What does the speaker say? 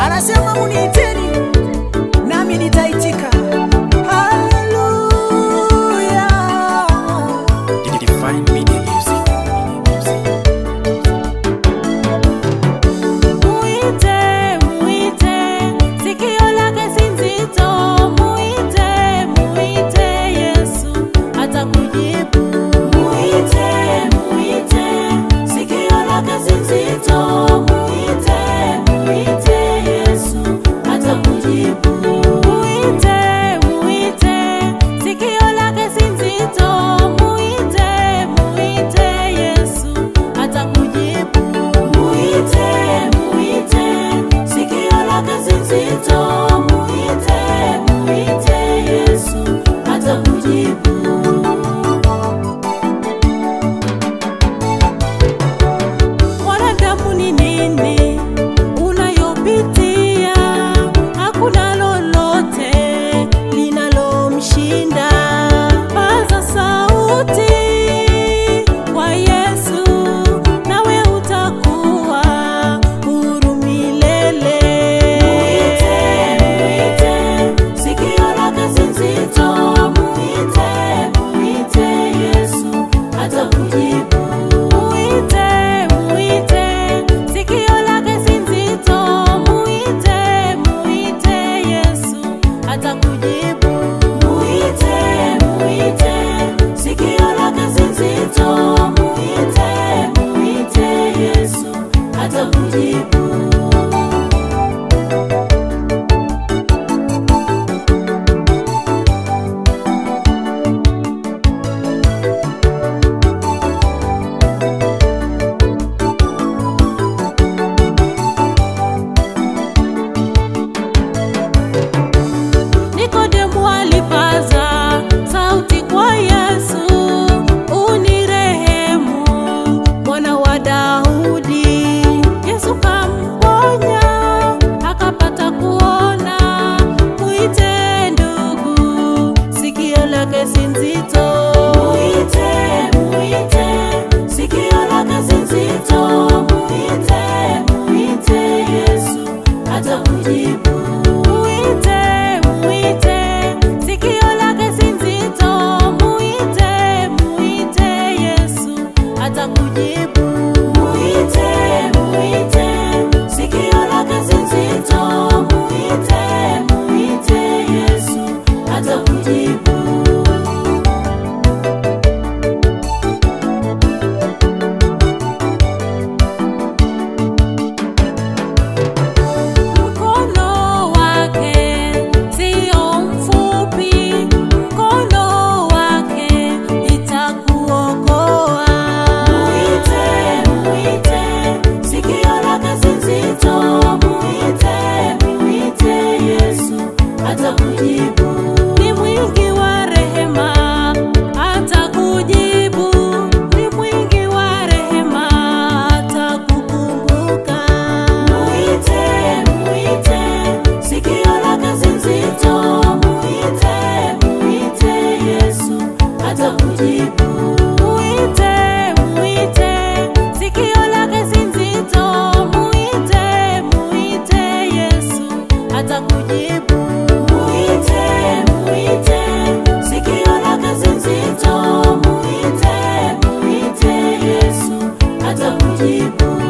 Anasema muniiteni nami nitaitika. Haleluya. Define Media Music. Muite, muite, sikio lake si nzito. Muite, muite Yesu atakujibu. Muite, muite, sikio lake si nzito. Muite, muite Yesu atakujibu. Muite, muite, sikio lake si nzito. Muite, muite Yesu atakujibu. Muite, muite, sikio lake si nzito. Muite, muite Yesu atakujibu. Mwanadamu ni nini unayopitia? Hakuna lolote linalomshinda. Paza sauti kwa Yesu, nawe utakuwa huru milele. Muite, muite, sikio lake si nzito. Muite, muite Yesu atakujibu. Muite, muite, sikio lake si nzito. Muite, muite Yesu atakujibu. Muite, muite, sikio lake si nzito. Muite, muite Yesu atakujibu. Nikodemu alipaza sauti kwa Yesu, unirehemu mwana wa Daudi. Yesu kamponya akapata kuona. Muite ndugu, sikio lake si nzito. Muite, muite, sikio lake si nzito. Muite, muite Yesu atakujibu. Muite, muite, sikio lake si nzito. Muite, muite Yesu atakujibu. Muite, muite, sikio lake si nzito. Muite, muite Yesu atakujibu. Mkono wake sio mfupi, mkono wake itakuokoa. Muite, muite, sikio lake si nzito. Muite, muite Yesu atakujibu. Ni mwingi wa rehema atakujibu. Ni mwingi wa rehema atakukumbuka. Muite, muite, sikio lake si nzito. Muite, muite Yesu atakujibu. Muite, muite, sikio lake si nzito. Muite, muite Yesu atakujibu. Muite, muite, sikio lake si nzito. Muite, muite Yesu atakujibu.